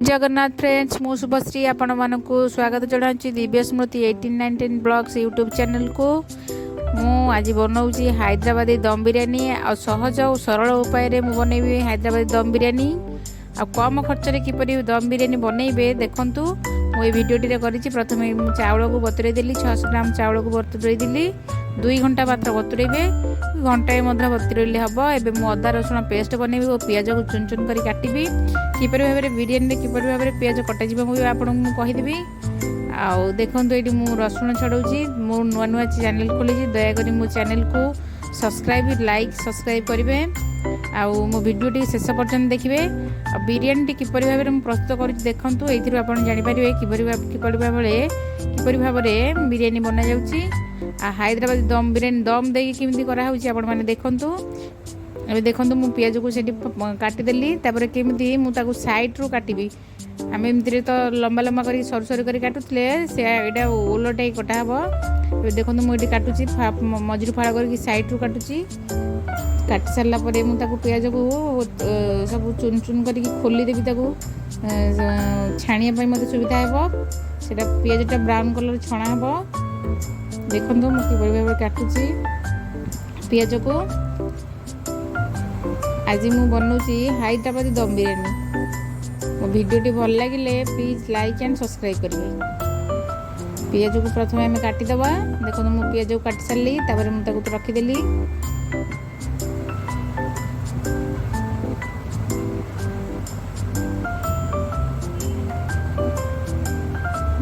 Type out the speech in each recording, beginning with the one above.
Jagannath friends, ମୁଁ ଶୁଭଶ୍ରୀ ଆପଣମାନଙ୍କୁ ସ୍ୱାଗତ ଜଣାଉଛି ଦିବ୍ୟ ସ୍ମୃତି 1819 ବ୍ଲଗ୍ସ ୟୁଟ୍ୟୁବ୍ ଚ୍ୟାନେଲକୁ। ମୁଁ ଆଜି ବନାଉଛି ହାଇଦ୍ରାବାଦୀ ଦମ୍ ବିରିୟାନୀ। ଆଉ ସହଜ ଓ ସରଳ ଉପାୟରେ ମୁଁ ବନେଇବି ହାଇଦ୍ରାବାଦୀ ଦମ୍ ବିରିୟାନୀ। ଆଉ କମ୍ ଖର୍ଚ୍ଚରେ କିପରି ଦମ୍ ବିରିୟାନୀ ବନେଇବେ, ଦେଖନ୍ତୁ ମୁଁ ଏଇ ଭିଡ଼ିଓଟିରେ କରିଛି। ପ୍ରଥମେ ମୁଁ ଚାଉଳକୁ ବତୁରେଇ ଦେଲି। 600 ଗ୍ରାମ ଚାଉଳକୁ ବତୁରେଇ ଦେଲି। 2 ଘଣ୍ଟା ମାତ୍ର ବତୁରେଇବେ, ଘଣ୍ଟାଏ ମଧ୍ୟ ବତୁରେଇଲେ ହେବ। ଏବେ ମୁଁ ଅଦା ରସୁଣ ପେଷ୍ଟ ବନେଇବି ଓ ପିଆଜକୁ ଚୁନ ଚୁନ କରି କାଟିବି। କିପରି ଭାବରେ ବିରିୟାନୀରେ କିପରି ଭାବରେ ପିଆଜ କଟାଯିବ, ମୁଁ ବି ଆପଣଙ୍କୁ ମୁଁ କହିଦେବି। ଆଉ ଦେଖନ୍ତୁ, ଏଇଠି ମୁଁ ରସୁଣ ଛଡ଼ଉଛି। ମୁଁ ନୂଆ ନୂଆ ଚ୍ୟାନେଲ୍ ଖୋଲିଛି। ଦୟାକରି ମୋ ଚ୍ୟାନେଲକୁ ସବସ୍କ୍ରାଇବ୍, ଲାଇକ୍, ସବସ୍କ୍ରାଇବ୍ କରିବେ ଆଉ ମୋ ଭିଡ଼ିଓଟି ଶେଷ ପର୍ଯ୍ୟନ୍ତ ଦେଖିବେ। ଆଉ ବିରିୟାନୀଟି କିପରି ଭାବରେ ମୁଁ ପ୍ରସ୍ତୁତ କରୁଛି ଦେଖନ୍ତୁ। ଏଇଥିରୁ ଆପଣ ଜାଣିପାରିବେ କିପରି ଭାବରେ ବିରିୟାନୀ ବନାଯାଉଛି ଆଉ ହାଇଦ୍ରାବାଦୀ ଦମ୍ ବିରିୟାନୀ ଦମ୍ ଦେଇକି କେମିତି କରାହେଉଛି, ଆପଣମାନେ ଦେଖନ୍ତୁ। ଏବେ ଦେଖନ୍ତୁ, ମୁଁ ପିଆଜକୁ ସେଠି କାଟିଦେଲି। ତାପରେ କେମିତି ମୁଁ ତାକୁ ସାଇଡ଼ରୁ କାଟିବି। ଆମେ ଏମିତିରେ ତ ଲମ୍ବା ଲମ୍ବା କରିକି, ସରୁ ସରୁ କରି କାଟୁଥିଲେ, ସେ ଏଇଟା ଓଲଟାଇ କଟା ହେବ। ଏବେ ଦେଖନ୍ତୁ, ମୁଁ ଏଠି କାଟୁଛି, ମଝିରୁ ଫାଳ କରିକି ସାଇଡ଼ରୁ କାଟୁଛି। କାଟି ସାରିଲା ପରେ ମୁଁ ତାକୁ ପିଆଜକୁ ସବୁ ଚୁନ ଚୁନ କରିକି ଖୋଲିଦେବି। ତାକୁ ଛାଣିବା ପାଇଁ ମୋତେ ସୁବିଧା ହେବ। ସେଇଟା ପିଆଜଟା ବ୍ରାଉନ୍ କଲର୍ ଛଣା ହେବ। ଦେଖନ୍ତୁ, ମୁଁ କିପରି ଭାବରେ କାଟୁଛି ପିଆଜକୁ। ଆଜି ମୁଁ ବନାଉଛି ହାଇଦ୍ରାବାଦୀ ଦମ୍ ବିରିୟାନୀ। ମୋ ଭିଡ଼ିଓଟି ଭଲ ଲାଗିଲେ ପ୍ଲିଜ୍ ଲାଇକ୍ ଆଣ୍ଡ ସବସ୍କ୍ରାଇବ୍ କରିବେ। ପିଆଜକୁ ପ୍ରଥମେ ଆମେ କାଟିଦେବା। ଦେଖନ୍ତୁ, ମୁଁ ପିଆଜକୁ କାଟି ସାରିଲି। ତାପରେ ମୁଁ ତାକୁ ରଖିଦେଲି।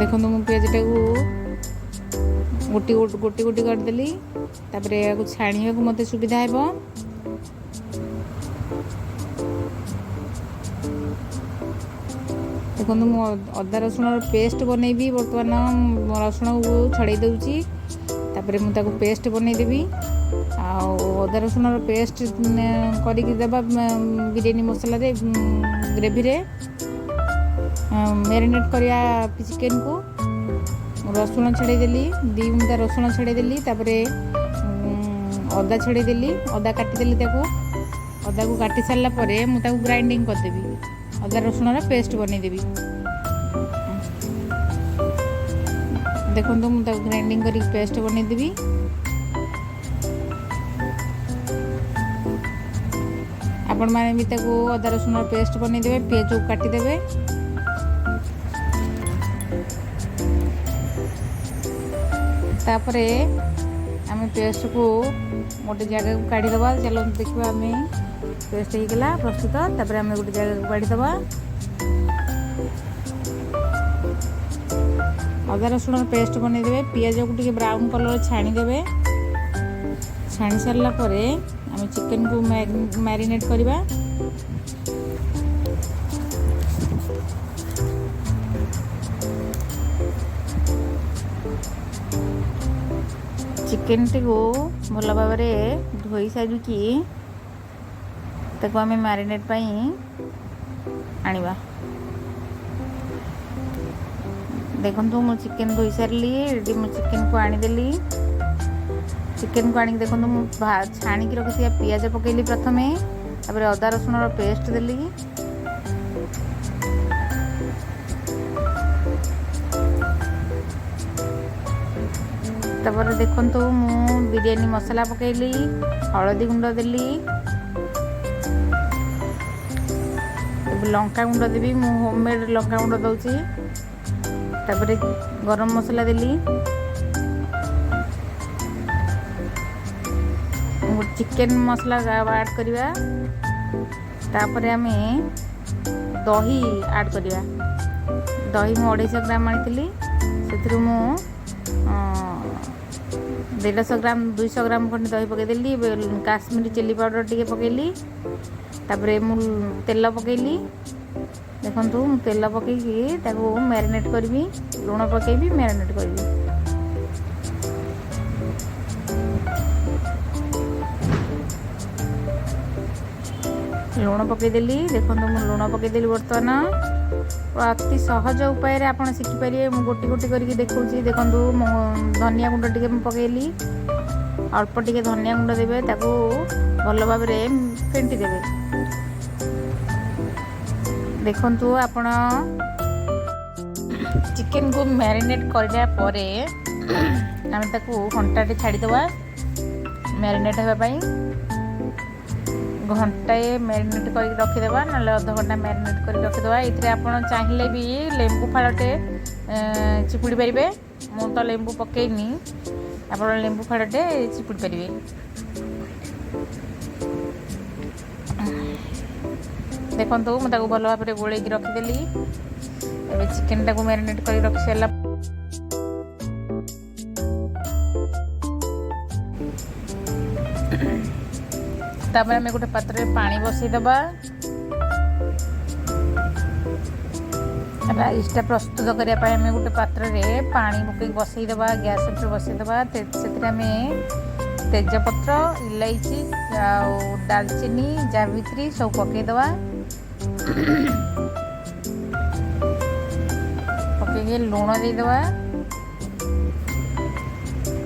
ଦେଖନ୍ତୁ, ମୁଁ ପିଆଜଟାକୁ ଗୋଟି ଗୋଟି ଗୋଟି କରିଦେଲି। ତାପରେ ଏହାକୁ ଛାଣିବାକୁ ମୋତେ ସୁବିଧା ହେବ। ଦେଖନ୍ତୁ, ମୁଁ ଅଦା ରସୁଣର ପେଷ୍ଟ ବନେଇବି। ବର୍ତ୍ତମାନ ରସୁଣକୁ ଛଡ଼େଇ ଦେଉଛି। ତାପରେ ମୁଁ ତାକୁ ପେଷ୍ଟ ବନେଇଦେବି। ଆଉ ଅଦା ରସୁଣର ପେଷ୍ଟ କରିକି ଦେବା ବିରିୟାନୀ ମସଲାରେ, ଗ୍ରେଭିରେ ମ୍ୟାରିନେଟ୍ କରିବା ଚିକେନକୁ। ରସୁଣ ଛଡ଼େଇ ଦେଲି, 2 ବୁନ୍ଦା ରସୁଣ ଛଡ଼େଇ ଦେଲି। ତାପରେ ଅଦା ଛଡ଼େଇ ଦେଲି, ଅଦା କାଟିଦେଲି ତାକୁ। ଅଦାକୁ କାଟି ସାରିଲା ପରେ ମୁଁ ତାକୁ ଗ୍ରାଇଣ୍ଡିଙ୍ଗ କରିଦେବି। ଅଦା ରସୁଣର ପେଷ୍ଟ ବନେଇଦେବି। ଦେଖନ୍ତୁ, ମୁଁ ତାକୁ ଗ୍ରାଇଣ୍ଡିଙ୍ଗ କରିକି ପେଷ୍ଟ ବନେଇଦେବି। ଆପଣମାନେ ବି ତାକୁ ଅଦା ରସୁଣର ପେଷ୍ଟ ବନେଇଦେବେ, ପିଆଜକୁ କାଟିଦେବେ। ତାପରେ ଆମେ ପେଷ୍ଟକୁ ଗୋଟେ ଜାଗାକୁ କାଢ଼ିଦେବା। ଚାଲନ୍ତୁ ଦେଖିବା, ଆମେ ପେଷ୍ଟ ହେଇଗଲା ପ୍ରସ୍ତୁତ। ତାପରେ ଆମେ ଗୋଟେ ଜାଗାକୁ କାଢ଼ିଦେବା। ଅଦା ରସୁଣର ପେଷ୍ଟ ବନେଇଦେବେ। ପିଆଜକୁ ଟିକେ ବ୍ରାଉନ୍ କଲର୍ ଛାଣିଦେବେ। ଛାଣି ସାରିଲା ପରେ ଆମେ ଚିକେନକୁ ମ୍ୟାରିନେଟ୍ କରିବା। ଚିକେନଟିକୁ ଭଲ ଭାବରେ ଧୋଇ ସାରିକି ତାକୁ ଆମେ ମ୍ୟାରିନେଟ୍ ପାଇଁ ଆଣିବା। ଦେଖନ୍ତୁ, ମୁଁ ଚିକେନ୍ ଧୋଇ ସାରିଲି। ଏଠି ମୁଁ ଚିକେନକୁ ଆଣିଦେଲି। ଚିକେନକୁ ଆଣିକି ଦେଖନ୍ତୁ, ମୁଁ ଛାଣିକି ରଖିଥିବା ପିଆଜ ପକାଇଲି ପ୍ରଥମେ। ତାପରେ ଅଦା ରସୁଣର ପେଷ୍ଟ ଦେଲି। ତାପରେ ଦେଖନ୍ତୁ, ମୁଁ ବିରିୟାନୀ ମସଲା ପକାଇଲି, ହଳଦୀ ଗୁଣ୍ଡ ଦେଲି। ଏବେ ଲଙ୍କା ଗୁଣ୍ଡ ଦେବି। ମୁଁ ହୋମମେଡ଼ ଲଙ୍କା ଗୁଣ୍ଡ ଦେଉଛି। ତାପରେ ଗରମ ମସଲା ଦେଲି। ଚିକେନ୍ ମସଲା ଆଡ଼୍ କରିବା। ତାପରେ ଆମେ ଦହି ଆଡ଼୍ କରିବା। ଦହି ମୁଁ 250 ଗ୍ରାମ ଆଣିଥିଲି। ସେଥିରୁ ମୁଁ 150 ଗ୍ରାମ, 200 ଗ୍ରାମ ଖଣ୍ଡେ ଦହି ପକାଇଦେଲି। କାଶ୍ମୀରୀ ଚିଲି ପାଉଡ଼ର ଟିକେ ପକାଇଲି। ତାପରେ ମୁଁ ତେଲ ପକାଇଲି। ଦେଖନ୍ତୁ, ମୁଁ ତେଲ ପକାଇକି ତାକୁ ମ୍ୟାରିନେଟ୍ କରିବି। ଲୁଣ ପକାଇବି, ମ୍ୟାରିନେଟ୍ କରିବି। ଲୁଣ ପକାଇଦେଲି। ଦେଖନ୍ତୁ, ମୁଁ ଲୁଣ ପକାଇଦେଲି ବର୍ତ୍ତମାନ। ଅତି ସହଜ ଉପାୟରେ ଆପଣ ଶିଖିପାରିବେ। ମୁଁ ଗୋଟି ଗୋଟି କରିକି ଦେଖାଉଛି। ଦେଖନ୍ତୁ, ମୁଁ ଧନିଆ ଗୁଣ୍ଡ ଟିକେ ମୁଁ ପକାଇଲି। ଅଳ୍ପ ଟିକେ ଧନିଆ ଗୁଣ୍ଡ ଦେବେ। ତାକୁ ଭଲ ଭାବରେ ଫେଣ୍ଟି ଦେବେ। ଦେଖନ୍ତୁ, ଆପଣ ଚିକେନକୁ ମ୍ୟାରିନେଟ୍ କରିଲା ପରେ ଆମେ ତାକୁ ଘଣ୍ଟାଟେ ଛାଡ଼ିଦେବା ମ୍ୟାରିନେଟ୍ ହେବା ପାଇଁ। ଘଣ୍ଟାଏ ମ୍ୟାରିନେଟ୍ କରିକି ରଖିଦେବା, ନହେଲେ ଅଧଘଣ୍ଟା ମ୍ୟାରିନେଟ୍ କରିକି ରଖିଦେବା। ଏଥିରେ ଆପଣ ଚାହିଁଲେ ବି ଲେମ୍ବୁ ଫାଳଟେ ଚିପୁଡ଼ି ପାରିବେ। ମୁଁ ତ ଲେମ୍ବୁ ପକେଇନି, ଆପଣ ଲେମ୍ବୁ ଫାଳଟେ ଚିପୁଡ଼ି ପାରିବେ। ଦେଖନ୍ତୁ, ମୁଁ ତାକୁ ଭଲ ଭାବରେ ଗୋଳେଇକି ରଖିଦେଲି। ଏବେ ଚିକେନଟାକୁ ମ୍ୟାରିନେଟ୍ କରି ରଖି ସାରିଲା ତାପରେ ଆମେ ଗୋଟେ ପାତ୍ରରେ ପାଣି ବସେଇଦେବା। ରାଇସ୍ଟା ପ୍ରସ୍ତୁତ କରିବା ପାଇଁ ଆମେ ଗୋଟେ ପାତ୍ରରେ ପାଣି ପକେଇକି ବସେଇଦେବା, ଗ୍ୟାସ୍ ଉପରେ ବସେଇଦେବା। ସେଥିରେ ଆମେ ତେଜପତ୍ର, ଇଲାଇଚି ଆଉ ଡାଲଚିନି, ଜାବିତ୍ରୀ ସବୁ ପକେଇଦେବା। ପକେଇକି ଲୁଣ ଦେଇଦେବା।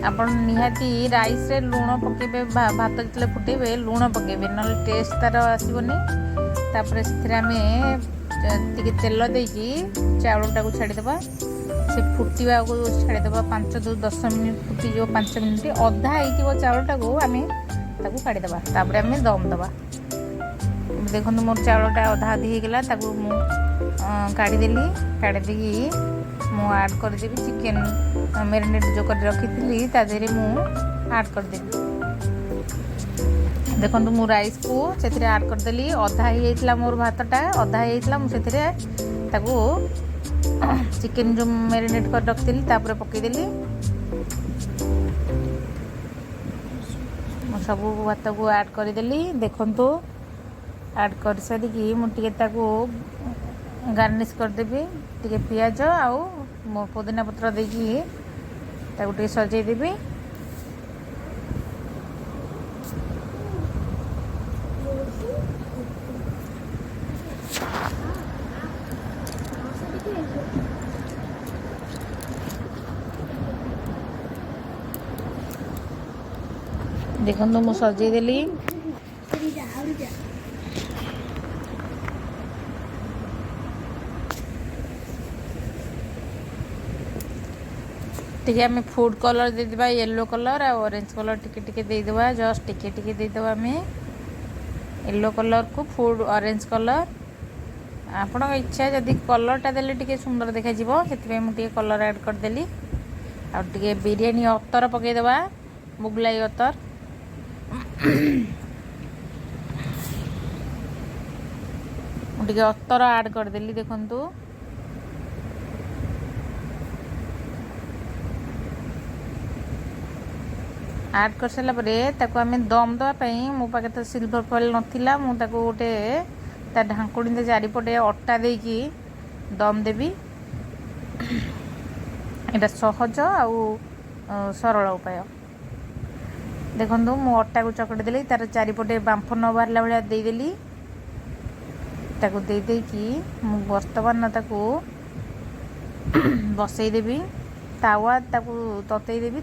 ଆପଣ ନିହାତି ରାଇସ୍ରେ ଲୁଣ ପକେଇବେ। ଭାତ ଯେତେବେଳେ ଫୁଟେଇବେ, ଲୁଣ ପକେଇବେ, ନହେଲେ ଟେଷ୍ଟ ତାର ଆସିବନି। ତାପରେ ସେଥିରେ ଆମେ ଟିକେ ତେଲ ଦେଇକି ଚାଉଳଟାକୁ ଛାଡ଼ିଦେବା। ସେ ଫୁଟିବାକୁ ଛାଡ଼ିଦେବା 5ରୁ 10 ମିନିଟ୍। ଫୁଟିଯିବ 5 ମିନିଟ୍, ଅଧା ହେଇଥିବ ଚାଉଳଟାକୁ ଆମେ ତାକୁ କାଢ଼ିଦେବା। ତାପରେ ଆମେ ଦମ୍ ଦେବା। ଦେଖନ୍ତୁ, ମୋର ଚାଉଳଟା ଅଧା ଅଧି ହେଇଗଲା। ତାକୁ ମୁଁ କାଢ଼ିଦେଲି। କାଢ଼ିଦେଇକି ମୁଁ ଆଡ଼୍ କରିଦେବି ଚିକେନ୍ ମ୍ୟାରିନେଟ୍ ଯେଉଁ କରି ରଖିଥିଲି, ତା ଦେହରେ ମୁଁ ଆଡ଼୍ କରିଦେବି। ଦେଖନ୍ତୁ, ମୁଁ ରାଇସ୍କୁ ସେଥିରେ ଆଡ଼୍ କରିଦେଲି। ଅଧା ହେଇଯାଇଥିଲା ମୋର ଭାତଟା, ଅଧା ହେଇଯାଇଥିଲା। ମୁଁ ସେଥିରେ ତାକୁ ଚିକେନ୍ ଯେଉଁ ମ୍ୟାରିନେଟ୍ କରି ରଖିଥିଲି, ତାପରେ ପକାଇଦେଲି। ମୁଁ ସବୁ ଭାତକୁ ଆଡ଼୍ କରିଦେଲି। ଦେଖନ୍ତୁ, ଆଡ଼୍ କରିସାରିକି ମୁଁ ଟିକେ ତାକୁ ଗାର୍ନିସ୍ କରିଦେବି। ଟିକେ ପିଆଜ ଆଉ ପୋଦିନା ପତ୍ର ଦେଇକି ତାକୁ ଟିକେ ସଜେଇଦେବି। ଦେଖନ୍ତୁ, ମୁଁ ସଜେଇଦେଲି। ଟିକେ ଆମେ ଫୁଡ଼୍ କଲର୍ ଦେଇଦେବା, ୟେଲୋ କଲର୍ ଆଉ ଅରେଞ୍ଜ କଲର୍ ଟିକେ ଟିକେ ଦେଇଦେବା। ଜଷ୍ଟ ଟିକେ ଟିକେ ଦେଇଦେବା ଆମେ ୟେଲୋ କଲର୍କୁ ଫୁଡ଼୍ ଅରେଞ୍ଜ କଲର୍। ଆପଣଙ୍କ ଇଚ୍ଛା, ଯଦି କଲର୍ଟା ଦେଲେ ଟିକେ ସୁନ୍ଦର ଦେଖାଯିବ, ସେଥିପାଇଁ ମୁଁ ଟିକେ କଲର୍ ଆଡ଼୍ କରିଦେଲି। ଆଉ ଟିକେ ବିରିୟାନୀ ଅତର ପକାଇଦେବା, ମୁଗଲାଇ ଅତର। ମୁଁ ଟିକେ ଅତର ଆଡ଼୍ କରିଦେଲି। ଦେଖନ୍ତୁ, ଆଡ଼୍ କରିସାରିଲା ପରେ ତାକୁ ଆମେ ଦମ୍ ଦେବା ପାଇଁ, ମୋ ପାଖରେ ତ ସିଲଭର ଫଏଲ୍ ନଥିଲା, ମୁଁ ତାକୁ ଗୋଟେ ତା ଢାଙ୍କୁଣୀ ଚାରିପଟେ ଅଟା ଦେଇକି ଦମ୍ ଦେବି। ଏଇଟା ସହଜ ଆଉ ସରଳ ଉପାୟ। ଦେଖନ୍ତୁ, ମୁଁ ଅଟାକୁ ଚକଟି ଦେଲି, ତାର ଚାରିପଟେ ବାମ୍ଫ ନ ବାହାରିଲା ଭଳିଆ ଦେଇଦେଲି। ତାକୁ ଦେଇ ଦେଇକି ମୁଁ ବର୍ତ୍ତମାନ ତାକୁ ବସେଇଦେବି। ତାୱା ତାକୁ ତତେଇ ଦେବି,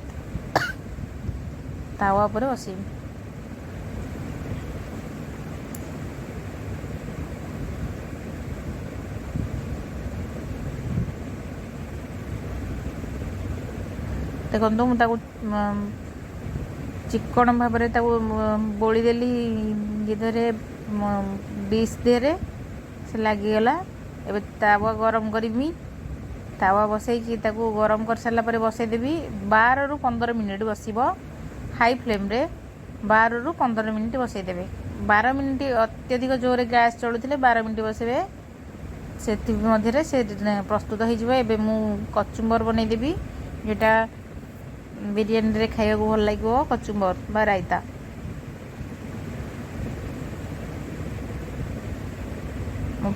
ତାୱା ଉପରେ ବସେଇବି। ଦେଖନ୍ତୁ, ମୁଁ ତାକୁ ଚିକ୍କଣ ଭାବରେ ତାକୁ ବୋଳିଦେଲି ଦେହରେ, ଡିସ୍ ଦେହରେ ସେ ଲାଗିଗଲା। ଏବେ ତାୱା ଗରମ କରିବି। ତାୱା ବସେଇକି ତାକୁ ଗରମ କରିସାରିଲା ପରେ ବସେଇଦେବି। 12ରୁ 15 ମିନିଟ୍ ବସିବ ହାଇ ଫ୍ଲେମ୍ରେ। 12ରୁ 15 ମିନିଟ୍ ବସେଇଦେବେ। 12 ମିନିଟ୍, ଅତ୍ୟଧିକ ଜୋରରେ ଗ୍ୟାସ୍ ଚଳୁଥିଲେ 12 ମିନିଟ୍ ବସେଇବେ। ସେଥି ମଧ୍ୟରେ ସେ ପ୍ରସ୍ତୁତ ହେଇଯିବ। ଏବେ ମୁଁ କଚୁମ୍ବର ବନେଇଦେବି, ଯେଉଁଟା ବିରିୟାନୀରେ ଖାଇବାକୁ ଭଲ ଲାଗିବ, କଚୁମ୍ବର ବା ରାଇତା। ମୁଁ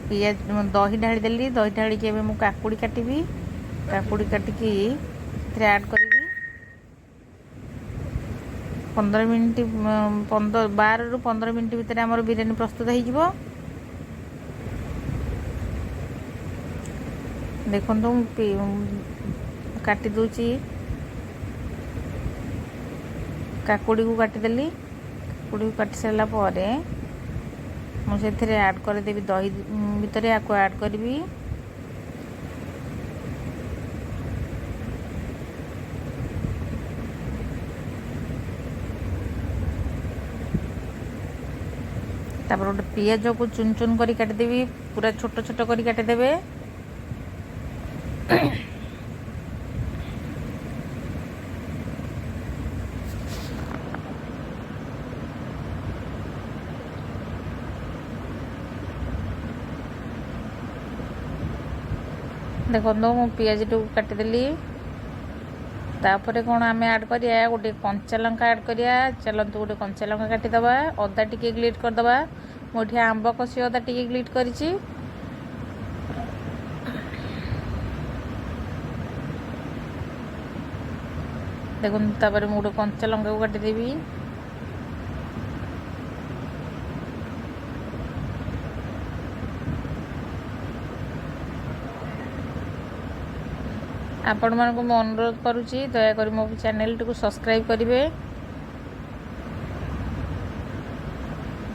ପିଆଜ, ଦହି ଢାଳିଦେଲି। ଦହି ଢାଳିକି ଏବେ ମୁଁ କାକୁଡ଼ି କାଟିବି। କାକୁଡ଼ି କାଟିକି ସେଥିରେ ଆଡ଼୍ କରିବି। 15 ମିନିଟ୍, 12ରୁ 15 ମିନିଟ୍ ଭିତରେ ଆମର ବିରିୟାନୀ ପ୍ରସ୍ତୁତ ହେଇଯିବ। ଦେଖନ୍ତୁ, ମୁଁ କାଟି ଦେଉଛି। କାକୁଡ଼ିକୁ କାଟିଦେଲି। କାକୁଡ଼ିକୁ କାଟି ସାରିଲା ପରେ ମୁଁ ସେଥିରେ ଆଡ଼୍ କରିଦେବି, ଦହି ଭିତରେ ୟାକୁ ଆଡ଼୍ କରିବି। ତାପରେ ଗୋଟେ ପିଆଜକୁ ଚୁନ ଚୁନ କରି କାଟିଦେବି, ପୁରା ଛୋଟ ଛୋଟ କରି କାଟିଦେବେ। ଦେଖନ୍ତୁ, ମୁଁ ପିଆଜଟିକୁ କାଟିଦେଲି। ତାପରେ କ'ଣ ଆମେ ଆଡ଼୍ କରିବା? ଗୋଟେ କଞ୍ଚା ଲଙ୍କା ଆଡ଼୍ କରିବା। ଚାଲନ୍ତୁ, ଗୋଟେ କଞ୍ଚା ଲଙ୍କା କାଟିଦେବା। ଅଦା ଟିକେ ଗ୍ଲିଟ୍ କରିଦେବା। ମୁଁ ଏଠି ଆମ୍ବ କଷି ଅଦା ଟିକେ ଗ୍ଲିଟ୍ କରିଛି। ଦେଖନ୍ତୁ, ତାପରେ ମୁଁ ଗୋଟେ କଞ୍ଚା ଲଙ୍କାକୁ କାଟିଦେବି। ଆପଣମାନଙ୍କୁ ମୁଁ ଅନୁରୋଧ କରୁଛି, ଦୟାକରି ମୋ ଚ୍ୟାନେଲଟିକୁ ସବସ୍କ୍ରାଇବ୍ କରିବେ।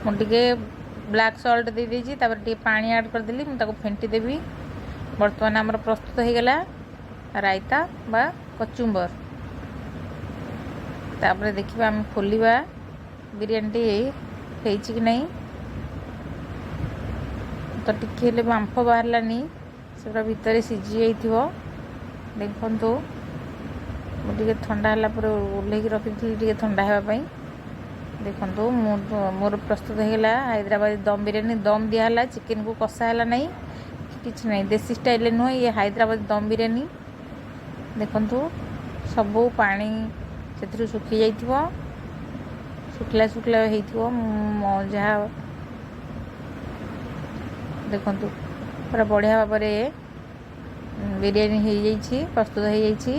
ମୁଁ ଟିକେ ବ୍ଲାକ୍ ସଲ୍ଟ ଦେଇଦେଇଛି। ତାପରେ ଟିକେ ପାଣି ଆଡ଼୍ କରିଦେଲି। ମୁଁ ତାକୁ ଫେଣ୍ଟି ଦେବି। ବର୍ତ୍ତମାନ ଆମର ପ୍ରସ୍ତୁତ ହେଇଗଲା ରାଇତା ବା କଚୁମ୍ବର। ତାପରେ ଦେଖିବା, ଆମେ ଖୋଲିବା ବିରିୟାନୀଟି ହେଇଛି କି ନାହିଁ। ତ ଟିକେ ହେଲେ ବାମ୍ଫ ବାହାରିଲାନି, ସେ ପୁରା ଭିତରେ ସିଝି ଯାଇଥିବ। ଦେଖନ୍ତୁ, ମୁଁ ଟିକେ ଥଣ୍ଡା ହେଲା ପରେ ଓହ୍ଲେଇକି ରଖିଥିଲି ଟିକେ ଥଣ୍ଡା ହେବା ପାଇଁ। ଦେଖନ୍ତୁ, ମୁଁ ମୋର ପ୍ରସ୍ତୁତ ହେଇଗଲା ହାଇଦ୍ରାବାଦୀ ଦମ୍ ବିରିୟାନୀ। ଦମ୍ ଦିଆହେଲା, ଚିକେନକୁ କଷା ହେଲା ନାହିଁ, କିଛି ନାହିଁ। ଦେଶୀ ଷ୍ଟାଇଲରେ ନୁହେଁ, ଇଏ ହାଇଦ୍ରାବାଦୀ ଦମ୍ ବିରିୟାନୀ। ଦେଖନ୍ତୁ, ସବୁ ପାଣି ସେଥିରୁ ଶୁଖି ଯାଇଥିବ, ଶୁଖିଲା ଶୁଖିଲା ହେଇଥିବ। ଯାହା ଦେଖନ୍ତୁ, ପୁରା ବଢ଼ିଆ ଭାବରେ ବିରିୟାନୀ ହେଇଯାଇଛି, ପ୍ରସ୍ତୁତ ହେଇଯାଇଛି।